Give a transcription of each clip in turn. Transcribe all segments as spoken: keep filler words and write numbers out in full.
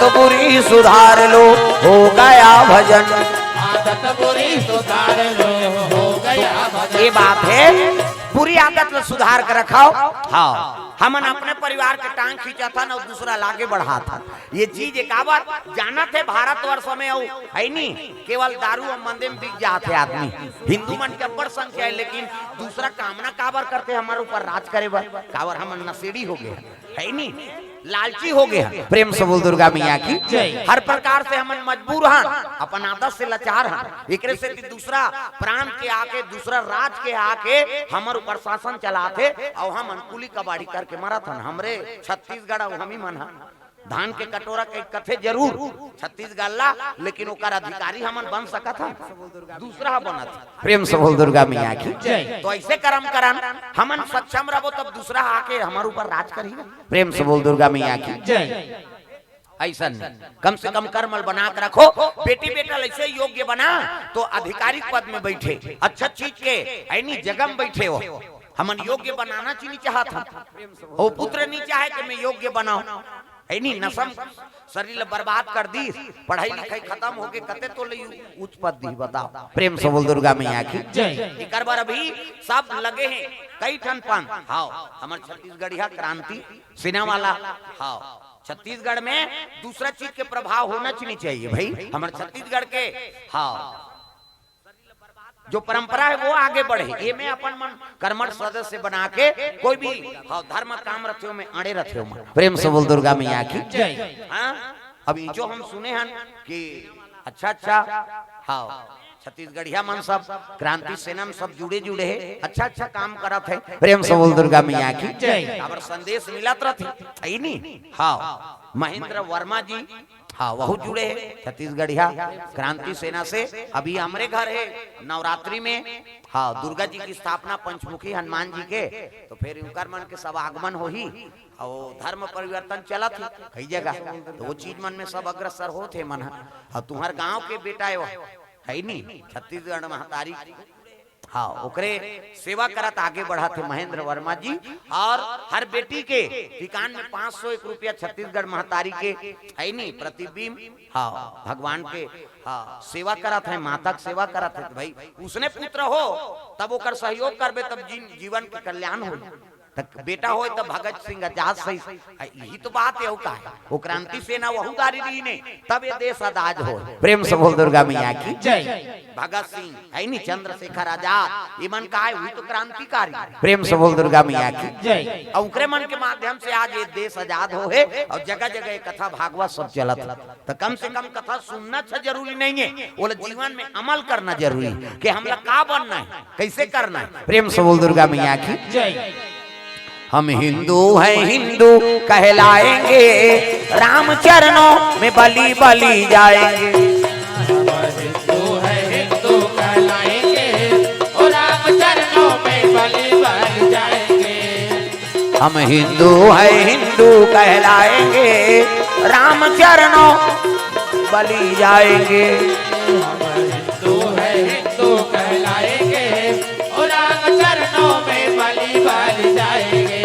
तो बुरी सुधार लो, हो गया भजन। आदत बुरी सुधार लो, हो गया भजन। ये बात है, बुरी आदत ला सुधार के रखव। हाँ, हमन अपने परिवार के टांग खींचत हन अउ दूसरा ला आगे बढ़ात हन। ये चीज एक आवर जानत हे, भारतवर्ष में अउ है नी, केवल दारू अउ मंदे में बिक जात हे आदमी। हिंदू मन के अब्बड़ संख्या है, लेकिन दूसरा कामना काबर करथे हमर ऊपर राज करे बर? काबर हमन नशेड़ी हो गए हन, है नी, लालची हो गए हन। प्रेम से बोल दुर्गा मैया की। जय। हर प्रकार से हमन मजबूर हन, अपन आदत से लाचार हन। एकरे सेती दूसरा प्रांत के आके, दूसरा राज के आके हमर ऊपर शासन चलाथे अउ हमन कुली कबाड़ी करके मरत हन। हमरे छत्तीसगढ़ अउ हमी मन ह धान के कटोरा के कथे जरूर छत्तीसगढ़ ला, लेकिन ओकर अधिकारी हमन बन सकत हन? दूसरा ह बनत। प्रेम से बोल दुर्गा मैया की। जय। तो ऐसे कर्म करन, हमन सक्षम रहबो तब दूसरा आके हमर ऊपर राज करही। प्रेम से बोल दुर्गा मैया की। जय। ऐसन कम से कम कर्म बना के रखो। बेटी बेटा ऐसे योग्य बना तो आधिकारिक पद में बैठे, अच्छा चीज के है नी जगह में बैठे हो। हमन योग्य बनाना ची नी चाहत हन। वो पुत्र नी चाहे कि मैं योग्य बनाऊं, है नी, नशम शरीर ला बर्बाद कर दी, पढ़ाई लिखाई खत्म हो गए, कते तो ले उच्च पद दी, बताओ। प्रेम से बोल दुर्गा मैया की। जय। एकर बर अभी सब लगे हैं कई ठन पंथ। हाँ, हमर छत्तीसगढ़िया क्रांति सेना वाला। हाँ, छत्तीसगढ़ में दूसरा चीज के प्रभाव होना च नी चाहिए भाई। हमर छत्तीसगढ़ के, हाँ, जो परंपरा है वो आगे बढ़े। ये में अपन मन कर्मठ सदस्य बना के कोई भी, हाँ, धर्म काम रथे हो में अड़े रथे हो मन। प्रेम से बोल दुर्गा मैया की। जय। हाँ, अब ये जो हम सुने हन कि अच्छा अच्छा, हाँ, छत्तीसगढ़िया मन सब क्रांति सेना में सब जुड़े जुड़े है, अच्छा अच्छा काम करत है। प्रेम से बोल दुर्गा मैया की। जय। काबर संदेश मिलत रथे, है नी? हाँ, महेंद्र वर्मा जी, हाँ, वहू जुड़े है छत्तीसगढ़िया क्रांति सेना से। अभी हमरे घर है नवरात्रि में, हाँ, दुर्गा जी की स्थापना पंचमुखी हनुमान जी के, तो फिर उनकर मन के सब आगमन होही। अउ धर्म परिवर्तन चलत हे कई जगह, तो वो चीज मन में सब अग्रसर होत हे मन ह। अउ तुहर गांव के बेटा हे वो, है नी, छत्तीसगढ़ महतारी, हाँ, ओकरे सेवा करत आगे बढ़त हे महेंद्र वर्मा जी। और हर बेटी के ठिकान में पाँच सौ एक रुपया छत्तीसगढ़ महतारी के, है नी, प्रतिबिंब, हाँ, भगवान के, हाँ, सेवा करत हे, माता के सेवा करत हे। तो भाई, उसने पुत्र हो तब ओकर सहयोग करबे, तब जीवन के कल्याण हो। त बेटा होय त भगत सिंह आजाद सही। आ, यही तो बात हे, अउ का हे? वो क्रांति सेना वहू दारी रही ने, तब ये देश आजाद हो। प्रेम से बोल दुर्गा मैया की। जय। भगत सिंह है नी, चंद्रशेखर आजाद, ये मन का हे, वही तो क्रांतिकारी। प्रेम से बोल दुर्गा मैया की। जय। अउ ओकरे मन के माध्यम से आज ये देश आजाद हो हे अउ जगह जगह ये कथा भागवत सब चलत हे। त कम से कम कथा सुनना अच्छा जरूरी नहीं हे, ओला जीवन में अमल करना जरूरी हे कि हमला का बनना हे, कैसे करना हे। प्रेम से बोल दुर्गा मैया की। जय। हम हिंदू हैं, हिंदू कहलाएंगे, राम चरणों में बलि बलि जाएंगे। हिंदू है, हिंदू कहलाएंगे, ओ राम चरणों में बलि बलि जाएंगे। हम हिंदू हैं, हिंदू कहलाएंगे, राम चरणों बलि जाएंगे। हम हिंदू है, हिंदू कहलाएंगे, ओ राम चरणों में बलि बलि जाएंगे।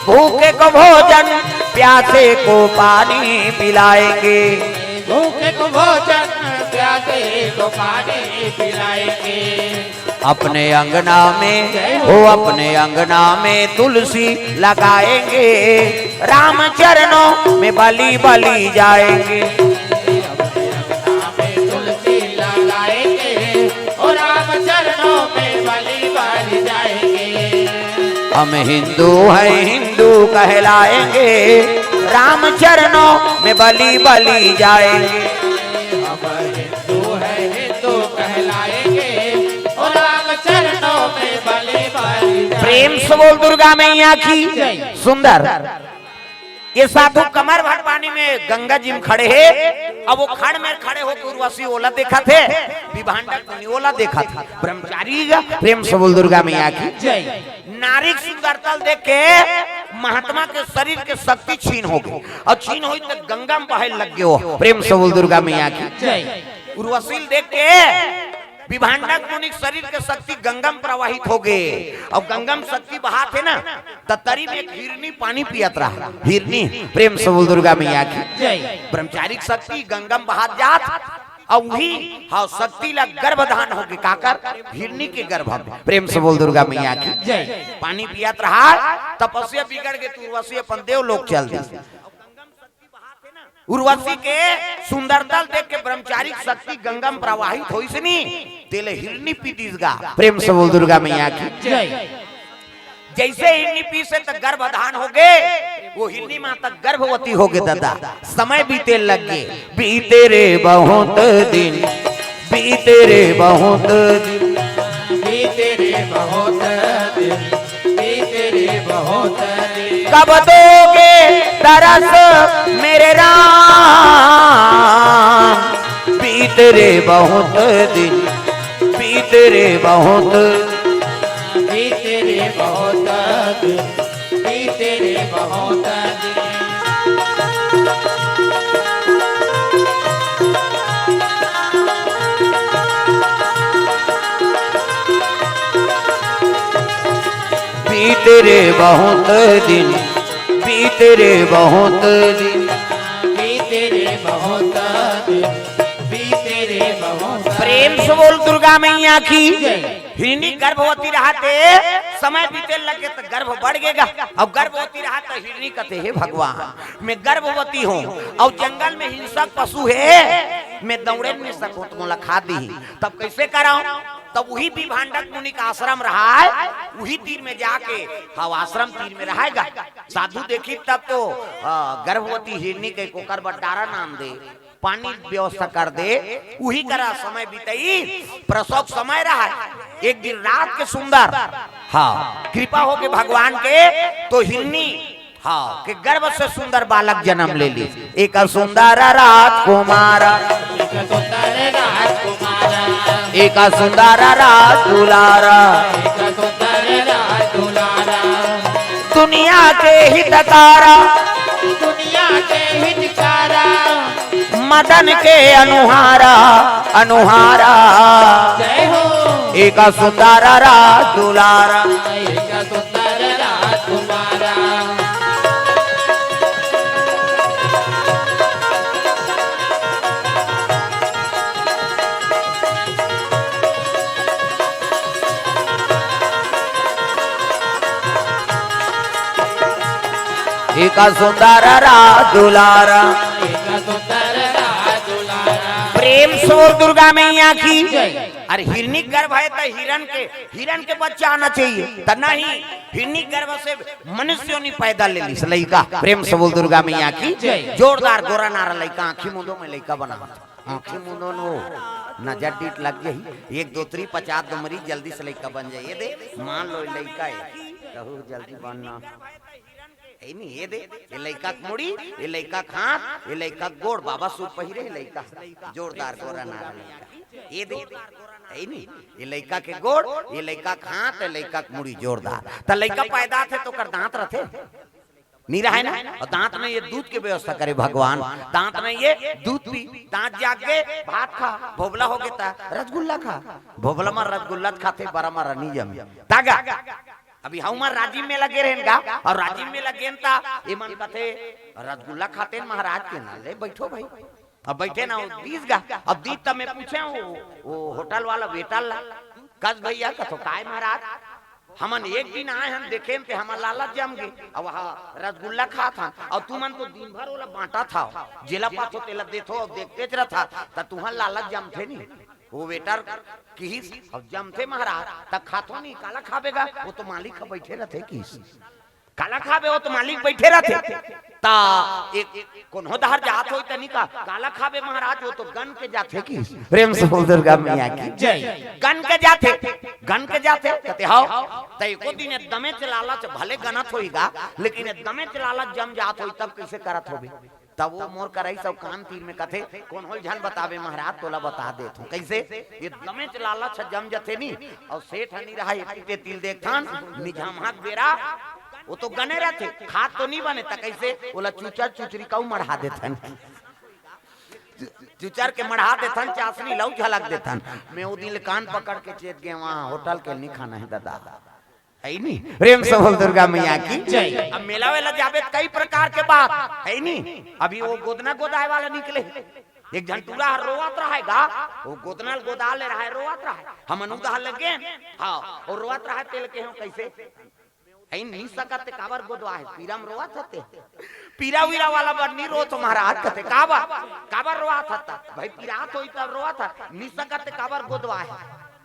भूखे को भोजन, प्यासे को पानी पिलाएंगे। भूखे को भोजन, प्यासे को पानी पिलाएंगे। अपने अंगना में, हो अपने अंगना में तुलसी लगाएंगे, राम चरणों में बलि बलि जाएंगे। अपने अंगना में तुलसी लगाएंगे, ओ राम चरणों में बलि बलि जाएंगे। हम हिंदू हैं, हिंदू कहलाएंगे, राम चरणों में बलि बलि जाएंगे। हम हिंदू है, हिंदू कहलाएंगे, ओ राम चरणों में बलि बलि जाएंगे। प्रेम से बोल दुर्गा मैया की। सुंदर। ये साधु कमर भर पानी में गंगा जी में खड़े हे। अब वो खड़ में खड़े होके उर्वशी ओला देखत हे, विभांडक मुनि ओला देखत हे। ब्रह्मचारी का प्रेम से बोल दुर्गा मैया की। जय। नारी के सुंदरता देख के महात्मा के शरीर के शक्ति छीन हो गई, अउ छीन होई त गंगा में बहे लग गयो। प्रेम से बोल दुर्गा मैया की। जय। उर्वशी ल देख के विभांडक मुनि के शरीर के शक्ति गंगा में प्रवाहित हो गे, अउ गंगा में शक्ति बहात हे ना, त तरी में एक हिरनी पानी पियत रहा। हिरनी, प्रेम से बोल दुर्गा मैया की। जय। ब्रह्मचारी के शक्ति गंगा में बहात जात, अउ उही, हाँ, शक्ति ला गर्भ धान हो गे, काकर? हिरनी के गर्भ में। प्रेम से बोल दुर्गा मैया की। जय। पानी पियत रहा, तपस्या बिगड़ गे, त उर्वशी अपन देव लोक चल दी। उर्वशी के सुंदरता ल देख के ब्रह्मचारी के शक्ति गंगा में प्रवाहित होइस नी, तेले हिरनी पी दिस गा। प्रेम से बोल दुर्गा मैया की। जय। जइसे हिरनी पीस हे त गर्भ धान हो गे, ओ हिरनी माता गर्भवती हो गे दादा। समय बीते लग गे, बीते रे बहुत दिन, बीते रे बहुत दिन। बीते रे बहुत दिन, बीते रे बहुत दिन। कब दोगे दरस मेरे राम, बीते रे बहुत दिन, बीते रे बहुत। बीते रे बहुत दिन, बीते रे बहुत दिन। बीते रे बहुत दिन, बीते रे बहुत दिन। बीते रे बहुत दिन, बीते रे बहुत दिन। प्रेम से बोल दुर्गा मैया की। जय। हिरनी गर्भवती रहत हे, समय बीते लगे त गर्भ बढ़ गेगा। अब गर्भवती रहत त हिरनी कथे, "हे भगवान, मैं गर्भवती हूँ, अउ जंगल में हिंसक पशु हे, मैं दौड़े नहीं सकूँ, त मोला खा दी, तब कैसे कराऊं?" तब उही विभांडक मुनि का आश्रम रहा है, उही तीर में जाके, हाँ, आश्रम तीर में रहेगा। साधु देखी तब तो, आ, गर्भवती हिरनी के कोकर बर डारा नाम दे, पानी व्यवस्था कर दे, उही करा समय बीतई। प्रसव समय रहा, एक दिन रात के सुंदर, हाँ, कृपा हो के भगवान के, तो हिरनी, हाँ, के गर्भ से सुंदर बालक जन्म ले ली। एक सुंदर राजकुमार, एक सुंदर राजकुमार, एक सुंदर राजदुलार। एक सुंदर राजदुलारा। दुनिया के हितकारा, दुनिया के हितकारा। मदन के अनुहारा, अनुहारा। जय हो। एक सुंदर राजदुलारा। एक सुंदर राजकुमारा। एक सुंदर राजदुलारा। एक सुंदर राजदुलारा। प्रेम से बोल दुर्गा मैया की। जय। अरे हिरनी गर्भ है त हिरन के, हिरन के बच्चा आना चाहिए, त नहीं, हिरनी गर्भ से मनुष्य नहीं पैदा ले ली लइका। प्रेम से बोल दुर्गा मैया की। जय। जोरदार गोरा नारा लइका, आँखी मुंदो में लइका बना। आँखी मुंदो नो, नजर डीठ लग जाही। एक दो तरी पचास दो मरी, जल्दी से लइका बन जाही। ए दे, मान लो लइका है, कहू जल्दी बनना। ए नहीं, ए दे, ए लइका के मुड़ी, ए लइका के हाथ, ए लइका के गोड़, बाबा सूट पहिरे, ए लइका। जोरदार गोरा नारा लइका। ए दे, ए नहीं, ए लइका के गोड़, ए लइका के हाथ, ए लइका के मुड़ी जोरदार। त लइका पैदा थे त ओकर दांत रथे? नहीं रहे ना। अउ दांत नहीं, ये दूध के व्यवस्था करे भगवान। दांत नहीं, ये दूध पी। दांत जाग गे, भात खा। भोबला हो गे त रसगुल्ला खा। भोबला मा रसगुल्ला खाथे, बरा मा रनी जम। तागा। अभी हऊ मा राजिम में लगे रहेन गा, अउ राजिम में लगे त एमन कथे, "रसगुल्ला खाते हैं महाराज के ना, ले बैठो भाई।" अब बैठे ना, वो दीस गा। अब दीस त मैं पूछे हूँ, वो होटल वाला वेटर ला, "कस भैया," कथो, "काय महाराज?" हमन एक दिन आए हन, देखेन ते हमर लालच जम गे। अब वहाँ रसगुल्ला खात हन, अउ तुमन तो दिन भर ओला बांटत हव, जेला पाथो तेला देथो, अउ देखतेच रथव, त तुहर लालच जमथे नी। वो वेटर किहिस, "अब जमथे महाराज, त खाथो नी, काला खाबे गा, वो तो मालिक ह बइठे रथे," किहिस। "काला खाबे, वो तो मालिक बइठे रथे।" त एक कोनो डहर जात होई त नी का, "काला खाबे महाराज, वो तो गन के जाथे," किहिस। प्रेम से बोल दुर्गा मैया की। जय। गन के जाथे, गन के जाथे, कथे, "हव।" त एको दिन एकदमेच लालच, भले गनत होई गा, लेकिन एकदमेच लालच जम जात होई, तब कइसे करत होबे? तब वो मोर करई सब कान तीर में कथे, "कोनो ल झन बताबे महाराज, तोला बता देत हूँ।" कइसे? एकदमेच लालच ह जम जथे नी, अउ सेठ ह नी रहा, एती तेती ल देखथन, निझमहा के बेरा, वो तो गने रथे, खात तो नी बने, त कइसे? ओला चुचर चुचरी कऊ मढ़ा देथन। चुचर के मढ़ा देथन, चासनी लऊ झलक देथन। मैं ओ दिन ले कान पकड़ के चेत गे, वहाँ होटल के नहीं खाना है दादा। है नी? प्रेम से बोल दुर्गा मैया की। जय। अब मेला वेला जाबे त कई प्रकार के बात है नी। अभी वो गोदना गोदाए वाला निकले, एक झन टूरा हर रोवत रहे गा, वो गोदना ल गोदा ले रहे, रोवत रहे। हमन उदाह लगे, हाँ, और रोवत रहे, तेल के हो कैसे? ऐ नी सकत ते काबर गोदवा है, पीरा म रोवत हते। पीरा वीरा वाला बर नी रोत महाराज कथे, काबर? काबर रोवत हता? भाई पीरा तो इतना रोवत था, नी सकत ते काबर गोदवा है?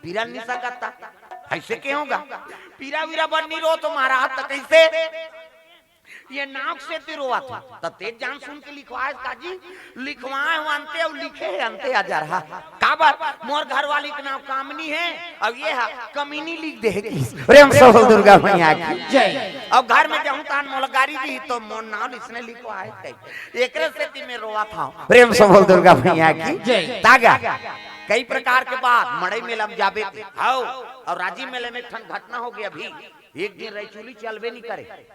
पीरा नी सकत था, ऐसे के होगा? पीरा वीरा बर नी रोत महाराज, त कैसे? ये नाव से ती रोवत हो, त तेज जान सुन के लिखवाए काजी, लिखवाए हो अंते अउ लिखे है अंते अजरहा। काबर? मोर घरवाली के नाव कामनी है, अब ये हा कमीनी लिख दे है किस। प्रेम से बोल दुर्गा मैया की। जय। अब घर में जाऊं तान मोला गारी दी तो मोर नाव इसने लिखवाए थे। एकरे सेती मैं रोवत हूँ। प्रेम से बोल दुर्गा मैया की। जय। तागा कई प्रकार के बात मड़ई मेला में जाबे थे। हाओ, और राजी मेले में एक ठन घटना हो गया अभी। एक दिन रैचुली चलबे नहीं करे।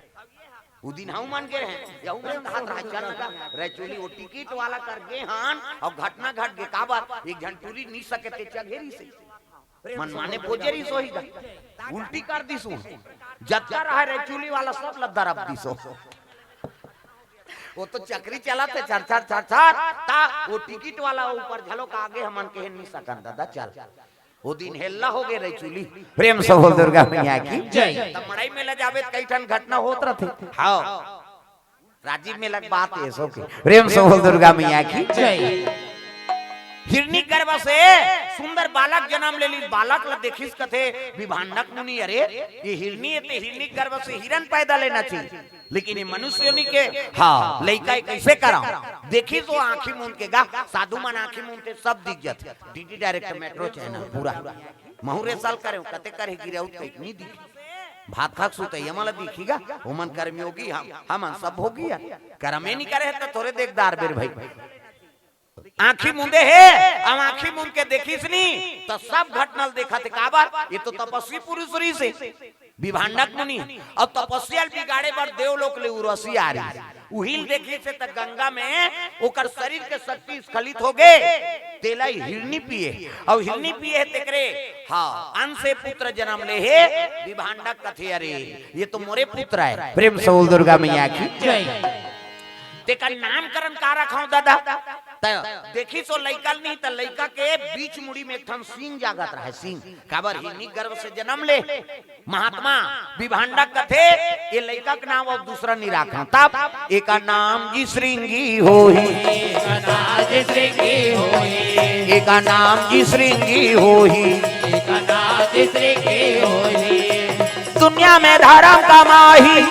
उ दिन हऊ मन गे रहें, यहू मन कहा था, "चल ना गा, रैचुली वो टिकट वाला कर गे हन, अउ घटना घट गे।" काबर? एक झन टूरी नी सके ते चघेरी से। मन माने पोजेरी सोही गा। उल्टी कर दिस उ। जत्ता रहे रैचुली वाला सब ल दरब दिस ओ। वो तो चक्री चलत हे, छर, छर, छर, छर। ता वो टिकट वाला ऊपर झलोक आगे हमन के नी सकन दादा, चल। वो दिन हेल्ला हो गे रैचुली। प्रेम से बोल दुर्गा मैया की। जय। तब मड़ई मेला जाबे त कई ठन घटना होत रथे। हाँ। राजीव मेला के बात ये सो के। प्रेम से बोल दुर्गा मैया की। जय। हिरनी गर्भ से सुंदर बालक जन्म ले ली। बालक ला देखिस कथे विभांडक मुनि, "अरे, ये हिरनी है, ते हिरनी गर्भ से हिरन पैदा लेना चाहिए।" लेकिन ये मनुष्य योनि के, हाँ, लइका ये कैसे कराओ? देखिस ओ आँखी मूंद के गा, साधु मन आँखी मूंदथे सब दिख जाथे। डीडी डायरेक्ट मेट्रो चैनल पूरा। महू रे साल करे, कते करे गिरे उठ के नहीं दिखी। भात खाक सुते, ये मला दिखी गा, ओमन कर्मयोगी हम, हमन सब भोगी यार। करमे नहीं करे है तो तोरे देखदार बेर भाई। आँखी मूंदे हे, अब आँखी मूंद के देखिस नी, त सब घटना ल देखत हे। काबर? ये तो तपस्वी पुरुष रहिस हे, विभांडक मुनि। अब तपस्या ल बिगाड़े बर देवलोक ले उर्वशी आ रही। उही ल देखिस हे त गंगा में ओकर शरीर के शक्ति स्खलित हो गे, तेला हिरनी पिए। अब हिरनी पिए हे तेकरे, हाँ, अंश से पुत्र जन्म ले हे, विभांडक कथे, "अरे, ये तो मोरे पुत्र है।" प्रेम से बोल दुर्गा मैया की। जय। तेकर नामकरण का रखाऊं दादा? त देखिस ओ लइका ल नहीं, त लइका के बीच मुड़ी में एक ठन सींग जागत रहे, सींग। काबर हिरनी गर्भ से जन्म ले। महात्मा विभांडक कथे, ये लइका के नाम अब दूसरा नहीं रखा। तब एका नाम जी श्रृंगी होही। एका नाम जी श्रृंगी होही। एका नाम जी श्रृंगी होही। एका नाम जी श्रृंगी होही। दुनिया में धर्म कमाही।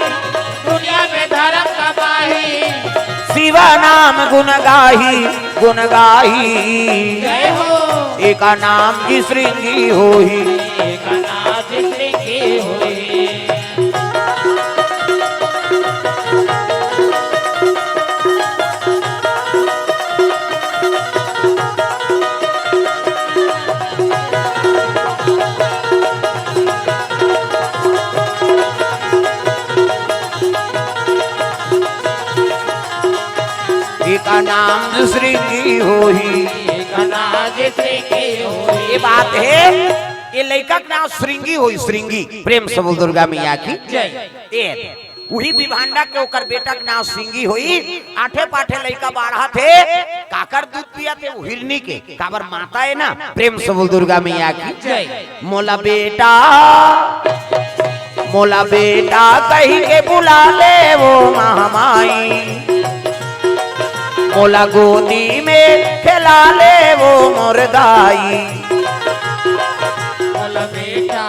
दुनिया में धर्म कमाही। शिवा नाम गुण गाही, गुण गाही। जय हो। एका नाम जी श्रृंगी होही। एका नाम जी श्रृंगी होही। एका नाम श्रृंगी होही। एका नाम श्रृंगी होही। ये बात हे, ये लइका के नाम श्रृंगी होही, श्रृंगी। प्रेम से बोल दुर्गा मैया की। जय। ये उही विभांडक के ओकर बेटा के नाम सिंगी होही। आठे पाठे लइका बाढ़त हे, काकर दूध पियत हे, हिरनी के। काबर माता हे ना। प्रेम से बोल दुर्गा मैया की। जय। मोला बेटा, मोला बेटा कहि के बुला ले वो महामाई, मोला गोदी में खेला ले वो मोर दाई। मोला बेटा।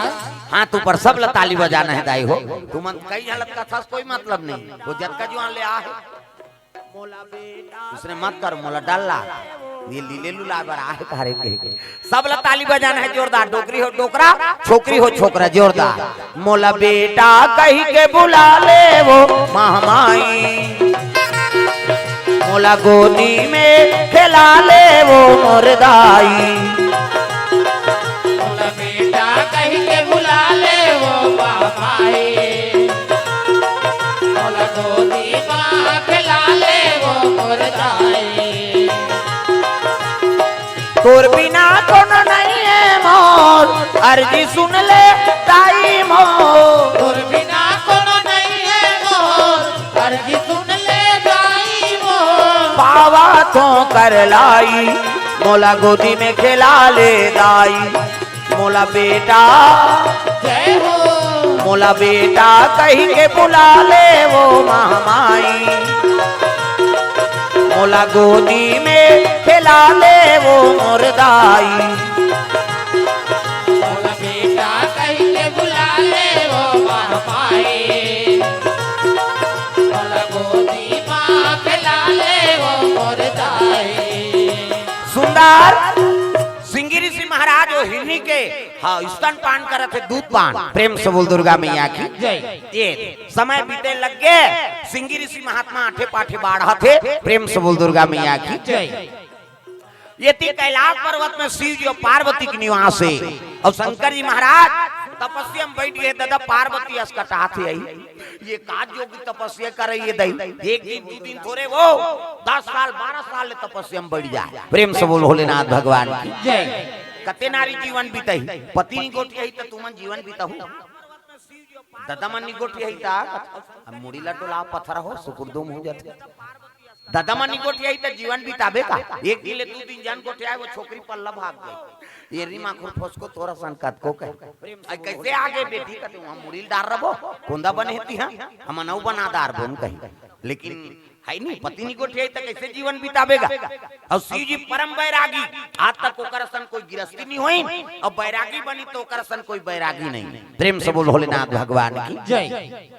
हाथ ऊपर, सब ला ताली बजाना है दाई हो। तुमन कई हालत कथा से कोई मतलब नहीं, वो जतका जुआन ले आ है। उसने मत कर, मोला डल्ला, ये लीले लुला बर आहे तारे के। सब ला ताली बजाना है जोरदार, डोकरी हो डोकरा, छोकरी हो छोकरा, जोरदार। मोला बेटा कहि के बुला ले वो महामाई, मोला गोदी में खेला ले वो मोर दाई। मोला बेटा कहि के बुला ले वो महामाई, मोला गोदी मा खेला ले वो मोर दाई। अर्जी सुन ले दाई मोर। तोर बिना कोनो नइ हे मोर, अर्जी सुन ले दाई मोर। पावा तो कर लाई, मोला गोदी में खेला ले दाई। मोला बेटा, जय हो। मोला बेटा कहि के बुला ले वो महामाई। मोला गोदी में खेला ले वो मोर दाई। मोला बेटा कहि के बुला ले वो महामाई। मोला गोदी मा खेला ले वो मोर दाई। सुंदर सिंगी ऋषि महाराज वो हिरनी के, हाँ, स्तनपान करत हे, दूध पान। प्रेम से बोल दुर्गा मैया की जय। ये समय बीते लग गे, सिंगी ऋषि महात्मा आठे पाठे बाढ़त हे। प्रेम से बोल दुर्गा मैया की जय। ये ती कैलाश पर्वत में शिव जी और पार्वती के निवास हे और शंकर जी महाराज तपस्या में बैठ गे। दादा, पार्वती अस कटात हे आई। ये का जोगी तपस्या करे ये दई? एक दिन, दू दिन थोरे वो, दस साल, बारह साल ले तपस्या में बैठ जाय। प्रेम से बोल भोलेनाथ भगवान की जय। कते नारी जीवन बिताही, पति निगोठियाही त तुमन जीवन बिताहू। ददा मन निगोठियाही त अब मुड़ी ला डोला पत्थर हो, सुकुरदुम हो जाथे। ददा मन निगोठियाही त जीवन बिताबे का? एक दिन ले दू दिन झन गोठियाय, वो छोकरी पल्ला भाग गे। ये रीमा खुर फसको तोरा सन कतको कहे। आई कैसे आगे बेटी कते वहाँ मुड़ी ल डार रबो, कोंदा बने हेती हाँ, हम नौ बना डार बोन कही। लेकिन है नहीं, पति निगोठियाही त कैसे जीवन बिताबे गा? और शिव जी परम बैरागी, आज तक ओकर सन कोई गिरस्ती नहीं होई, और बैरागी बनी तो ओकर सन कोई बैरागी नहीं। प्रेम से बोल भोलेनाथ भगवान की जय।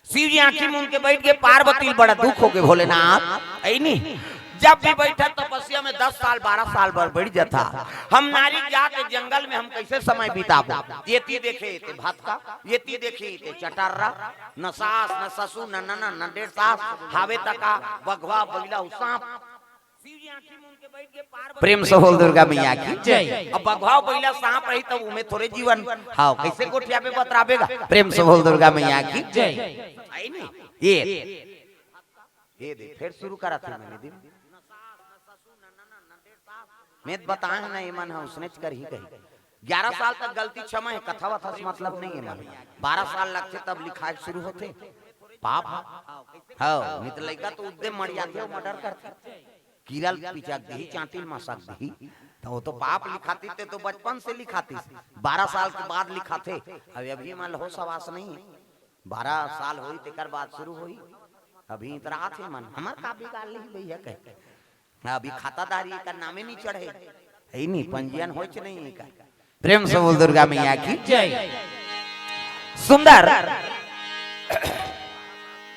शिव जी आंखी मूंद के बैठ गे, पार्वती ल बड़ा दुख हो गे, भोलेनाथ, ऐ नी, जब भी बैठा तपस्या में दस साल, बारह साल भर बैठ जाथा। हम नारी जात जंगल में हम कैसे समय बिताबो? ये ती देखे ते भतका, ये ती देखे ते चटर्रा, न सास, न ससुर, न ननद, न डेढ़ सास, हावे तका, बघवा, बैला, उ सांप। प्रेम से बोल दुर्गा मैया की जय। अब बघवा बैला सांप रही तब उमे थोरे जीवन। हाँ, कैसे गोठियाबे बतराबे गा? प्रेम से बोल दुर्गा मैया की जय। आई नहीं? ये, ये दे, फिर शुरू करा था मैंने दिन। मैं बताए ना, ये मन है उसने कर ही कही। ग्यारह साल तक गलती क्षमा है, कथा वथा से मतलब नहीं है मन। बारह साल लगथे तब लिखाए शुरू होथे। पाप। हाँ, नहीं तो लइका तो उद्दे मर जाथे, वो मर्डर करथे। कीरा ल पिचक दिही, चांटी ल मसक दिही, तो वो तो पाप लिखाती, ते तो बचपन से लिखाती, बारह साल के बाद लिखाथे। अब अभी मन ल होश हवास नहीं है, बारह साल होई तेकर बाद शुरू होई। अभी इतरा आथे मन, हमर का बिगाड़ लिही भैया कह के। अभी खातादारी एकर नामे नहीं चढ़े, है नहीं, पंजीयन होच नहीं एकर। प्रेम से बोल दुर्गा मैया की जय। सुंदर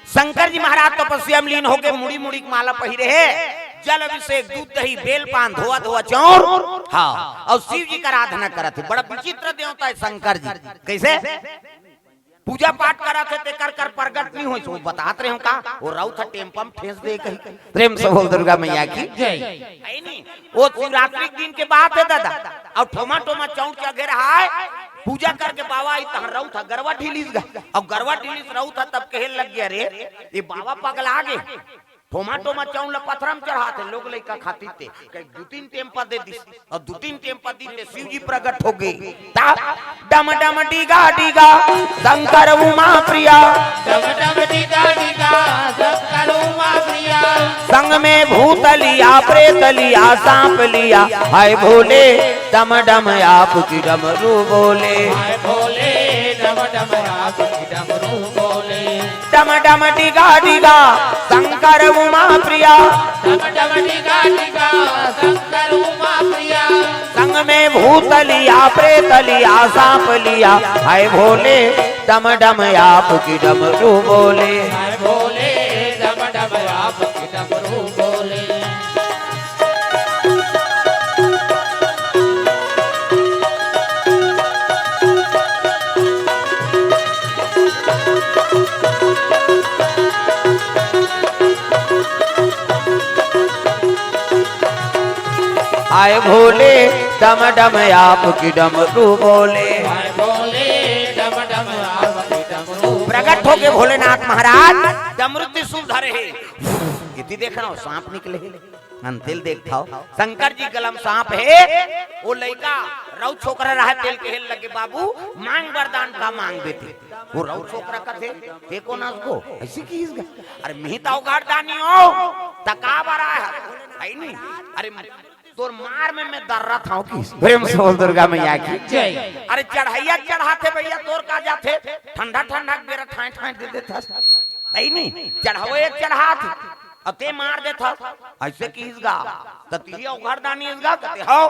शंकर जी महाराज तपस्या में लीन होके मुड़ी मुड़ी के माला पहिरे हे, जल अभिषेक, दूध दही, बेल पान, धोआ धोआ चाउर, हाँ, और शिव जी का आराधना करत हे। बड़ा विचित्र देवता है शंकर जी। कैसे? पूजा पाठ करत हे, तेकर कर प्रगट नहीं होइस, वो बतात रहे हो का? वो राउत ह टेम्पा में ठेस दे कही। प्रेम से बोल दुर्गा मैया की जय। है नी? वो शिवरात्रि के दिन के बात है दादा, और ठोमा ठोमा चाउर चघे रहा है, पूजा करके बाबा आई तहाँ राउत ह गरवा ढीलिस गा, और गरवा ढीलिस राउत ह तब कहे लग गया, "रे, ये बाबा पगला गे।" ठोमा ठोमा चाउर ल पथरा म चढ़ाथे, लोग लइका खातिर ते कई दू तीन टेम्पा दे दिस, और दू तीन टेम्पा दी ते शिव जी प्रगट हो गे। ता डम डम डीगा डीगा शंकर उमा प्रिया। डम डम डीगा डीगा शंकर उमा प्रिया। संग में भूत लिया, प्रेत लिया, सांप लिया, हाय भोले डम डम आपकी डमरू बोले। हाय भोले डम डम आपकी डमरू बोले। डम डम डिगा डिगा शंकर उमा प्रिया। डम डम डिगा डिगा शंकर उमा प्रिया। संग में भूत लिया, प्रेत लिया, सांप लिया, हाय भोले डम डम आपकी डमरू बोले। हाय भोले डम डम आपकी डमरू बोले। आए भोले डम डम आपकी डमरू बोले। आए भोले डम डम आपकी डमरू बोले। प्रगट होके भोलेनाथ महाराज डमरू त्रिशूल धरे हे। इति देख रहा हूँ, सांप निकले हे। अंतिल देख था, शंकर जी गलम सांप हे, वो लइका रउत छोकरा रहा तेला कहे लगे, "बाबू, मांग वरदान का मांगबे ते।" वो रउत छोकरा कथे, "ते कोन अस गो?" अइसे किहिस गा। "अरे मिही त अवघड़ दानी हों, त का बर आय हस?" हइ नी? "अरे तोर मार में मैं दर्रत हँव" किहिस। प्रेम से बोल दुर्गा मैया की। जय। "अरे चढ़इया चढ़ाथे भइया, तोर का जाथे? ठंडा ठंडा के बेरा ठाँय ठाँय दे देथस।" हइ नी? "चढ़वइया चढ़ाथे, अउ ते मार देथस।" अइसे किहिस गा। "त तिही अवघड़ दानी अस गा?" कथे, "हव।"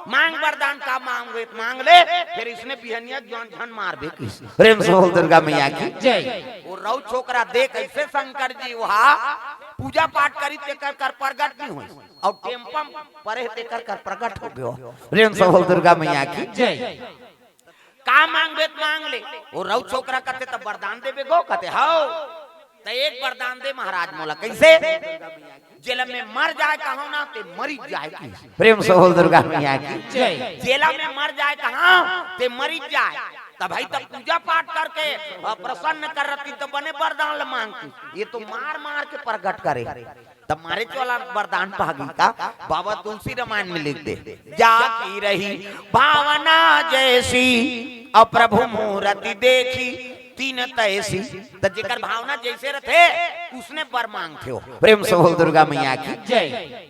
"मांग वरदान का मांगबे त मांग ले, फेर अइसने बिहनिया जोन झन मारबे" किहिस। प्रेम से बोल दुर्गा मैया की। जय। वो रउत छोकरा देख अइसे शंकर जी उहाँ पूजा पाठ करिस तेकर कर प्रगट नइ होइस, अउ टेम्पा म परे तेकर कर प्रगट हो गे। प्रेम से बोल दुर्गा मैया की। जय। "का मांगबे त मांग ले।" वो रउत छोकरा कथे, "त वरदान देबे गो?" कथे, "हव।" "त एक वरदान दे महाराज मोला।" "कइसे?" "जेला मैं मर जाय कहँव ना, ते मरिच जाय" किहिस। प्रेम से बोल दुर्गा मैया की। जय। "जेला मैं मर जाय कहँव, ते मरिच जाय।" त भई, त पूजा पाठ करके, अ, प्रसन्न कर रहती त बने वरदान ल मांगती। ये तो मार मार के प्रगट करे। त मारेच वाला वरदान पागे का, बाबा तुलसी रामायण में लिख दे, "जा की रही भावना जैसी, अउ प्रभु मूरति देखी तिन तैसी।" त जेकर भावना जइसे रथे, उसने बर मांगथे हो। प्रेम से बोल दुर्गा मैया की। जय।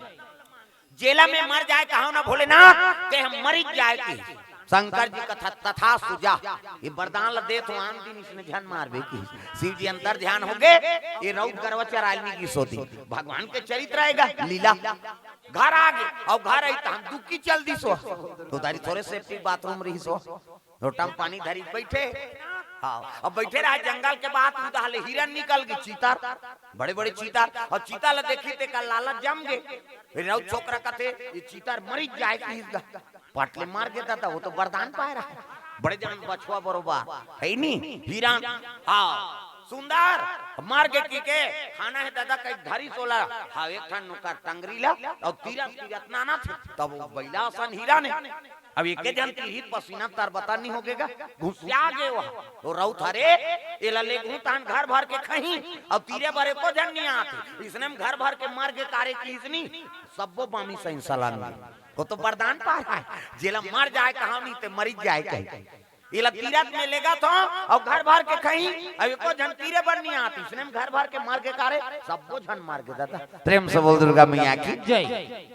"जेला मैं मर जाय कहँव ना भोलेनाथ, ते ह मरिच जाय" किहिस। शंकर जी कथे, "तथास्तु, जा।" ये वरदान ल देथँव, आन दिन अइसने झन मारबे किहिस। शिव जी अंतर ध्यान हो गे, ये रउत गरवा चराय ल नइ गिस ओ दिन। भगवान के चरित्र आय गा, लीला। घर आ गे, अउ घर आइस तहन दुबकी चल दिस ओ। त ओ दारी थोरे safety bathroom रिहिस ओ। लोटा म पानी धरिस बइठे। हाँ, अब बइठे रहय, जंगल के बात, उहाँ ले हिरन निकल गे, चीता, बड़े बड़े चीता, अउ चीता ल देखिस तेकर लालच जम गे। फेर रउत छोकरा कथे, "ये चीता ह मरिच जाय" किहिस गा। पट ले मर गे ददा, वो तो वरदान पाय रहय। बड़े जान बछवा बरोबर, हइ नी? हिरन, हाँ, सुंदर, मर गे कहिके, "खाना हे ददा?" कहिके धरिस ओला, हाँ, एक ठन ओकर टंगरी ला, अउ तीरत तीरत नानथे, तब वो बइला असन हिरन हे। अब एके झन तीरही त पसीना तरबतर नइ हो गे गा, घुसिया गे ओ ह। तो रउत ह रे, एला लेगहूँ तहन घर भर के खइहीं, अउ तीरे बर एको झन नइ आत हे। अइसने म घर भर के मर गे का रे किहिस नी, सब्बो बामी सइंसला नइ। वो तो वरदान पाय रहय, "जेला मर जाय कहँव नी, ते मरिच जाय" कहिके। एला तीरत में लेगत हँव, अउ घर भर के खइहीं, अउ एको झन तीरे बर नइ आत हे। अइसने म घर भर के मर गे का रे, सब्बो झन मर गे ददा। प्रेम से बोल दुर्गा मैया की। जय।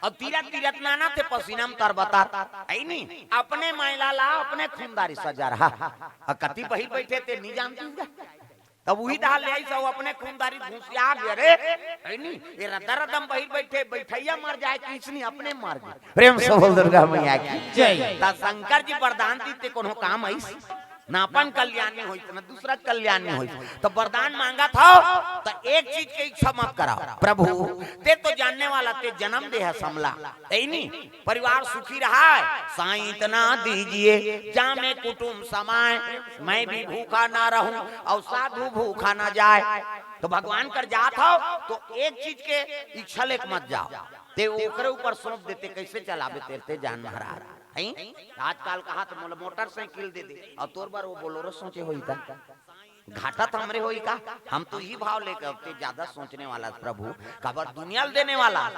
अब तीरत तीरत नानथे, पसीना म तरबतर, हइ नी? अपने मैला ला अपने खूनदारी सजा रहा। अउ कति बहिर बइठे ते नइ जानतिस गा। तब उही डहर ले आइस अउ अपने खूनदारी घुसिया गे रे, हइ नी? ये रद्दा रद्दा म बहिर बइठे, बइठइया मर जाय किहिस नी, अपने मर गे। प्रेम से बोल दुर्गा मैया की। जय। त शंकर जी वरदान दिस ते कोनो काम आइस? ना अपन कल्याण नइ होइस, ना दूसरा कल्याण नइ होइस। त वरदान मांगत हव, त एक चीज के इच्छा मत करव, "प्रभु, ते तो जानने वाला, ते जनम दे हस हमला, हइ नी? परिवार सुखी रहय, साईं इतना दीजिए, जामे कुटुम समाय, मैं भी भूखा ना रहूं, अउ साधु भूखा ना जाय।" त भगवान कर जात हव, त एक चीज के इच्छा लेके मत जाव, ते ओकरे ऊपर सौंप दे, ते कइसे चलाबे तेला ते जान महाराज। हैं? आजकल कहा त मोला मोटरसाइकिल दे दे, अउ तोर बर वो बोलेरो सोचे होही त। घाटा त हमरे होही का? हम तो इही भाव लेके, अब ते जादा सोचने वाला प्रभु, काबर दुनिया ल देने वाला।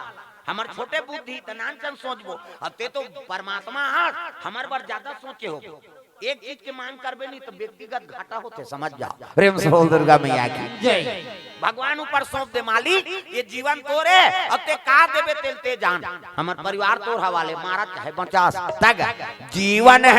हमर छोटे बुद्धि त नानचन सोचबो, अब ते तो परमात्मा हस, हमर बर जादा सोचे हो। एक चीज के मांग करबे नहीं त व्यक्तिगत घाटा होथे, समझ जाव। प्रेम से बोल दुर्गा मैया की। जय। भगवान ऊपर सौंप दे, "मालिक, ये जीवन तोरे, अब ते का देबे तेला ते जान, हमर परिवार तोर हवाले, मारस चाहे बचास, तग जीवन हे।"